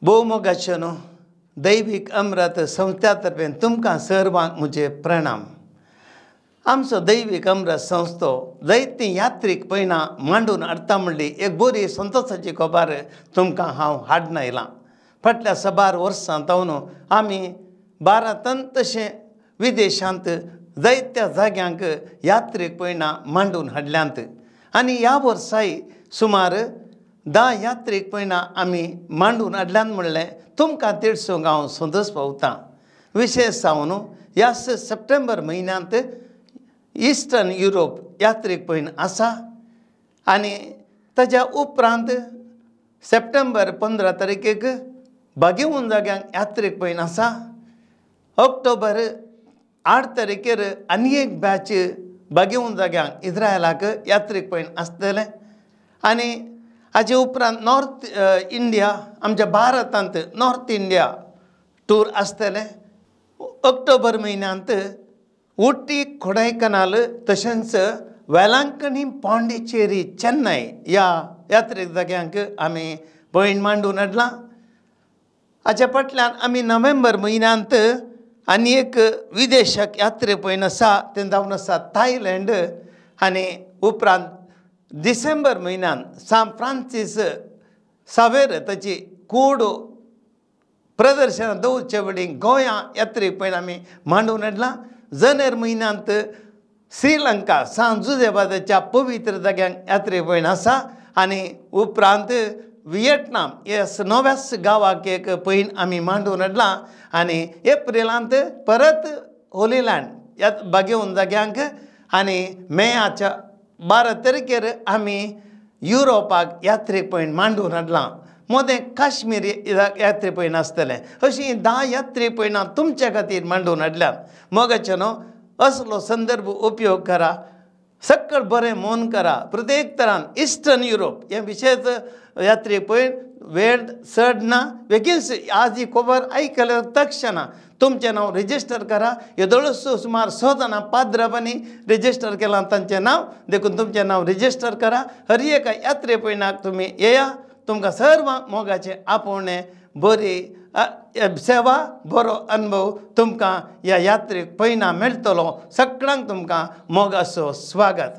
भोवमोगाचें न्हू दैवीक अमृत संस्था तर्फे तुमकां सर्वांक म्हजे प्रणाम। आमचो दैवीक अमृत संस्थो जायतीं यात्रीक पयणां मांडून हाडटा म्हणली एक बरी संतोशाची खबर तुमकां हांव हाडून आयलां। फाटल्या साबार वर्सां जावन आमी भारतांत तशें विदेशांत जायत्या जाग्यांक यात्रीक पयणां मांडून हाडल्यांत आनी ह्या वर्साय सुमार 10 यात्रीक पयणां आमी मांडून हाडल्यान म्हणलें तुमकां तिळसूंक हांव संतोश पावतां। विशेश जावन ह्या सप्टेंबर म्हयन्यांत इस्टर्न युरोप यात्रीक पयण आसा आनी ताज्या उपरांत सप्टेंबर 15 तारखेक बागेवन जाग्यांक यात्रीक पयण आसा। ऑक्टोबर 8 तारखेर आनी एक बॅच बागेवन जाग्यांक इस्रायलाक यात्रीक पयण आसतलें आनी हाजे उपरांत नॉर्थ इंडिया आमच्या भारतांत नॉर्थ इंडिया टूर आसतलें। ऑक्टोबर म्हयन्यांत उटी कोडायकनाल तशेंच वेलांकणी पांडिचेरी चेन्नय ह्या यात्रीक जाग्यांक आमी पयण मांडून हाडलां। हाच्या फाटल्यान आमी नोव्हेंबर म्हयन्यांत आनी एक विदेशाक यात्रे पयण आसा तें जावन आसा थायलंड आनी उपरांत डिसेंबर म्हयन्यांत सान फ्रांसीस सावेर ताची कूड प्रदर्शनां दवरचे वेळी गोंया यात्रेक पयण आमी मांडून हाडलां। जानेर म्हयन्यांत श्रीलंका सान जुजेबादाच्या पवित्र जाग्यांक यात्रे पयण आसा आनी उपरांत विएटनाम ह्या नव्याच गांवाक एक पयण आमी मांडून हाडलां आनी एप्रिलांत परत होलीलँड ह्या बागेवन जाग्यांक आनी मेयाच्या 12 तारखेर आमी युरोपाक यात्रेक पयण मांडून हाडलां। मोदें काश्मीर यात्रे पयण आसतलें। अशीं 10 यात्रे पयणां तुमच्या खातीर मांडून हाडल्यात। मोगाचें न्हू असलो संदर्भ उपयोग करा, सकळ बरें मन करा। प्रत्येक तरान इस्टर्न युरोप हें विशेश यात्रे पयण वेळ चड ना, बेगीन आज ही खबर आयकल्यार तक्षणा तुमचें नांव रजिस्टर करा। येदोळसो सुमार 100 जाणां पाद्रबांनी रजिस्टर केलां तांचें नांव, देखून तुमचें नांव रजिस्टर करा। हर एका यात्रे पयणाक तुमी येया, तुमकां सर्वांक मोगाचें आपोवणें, बरी सेवा, बरो अनुभव तुमकां ह्या यात्रेक पयणां मेळटलो। सगळ्यांक तुमकां मोगाचो स्वागत।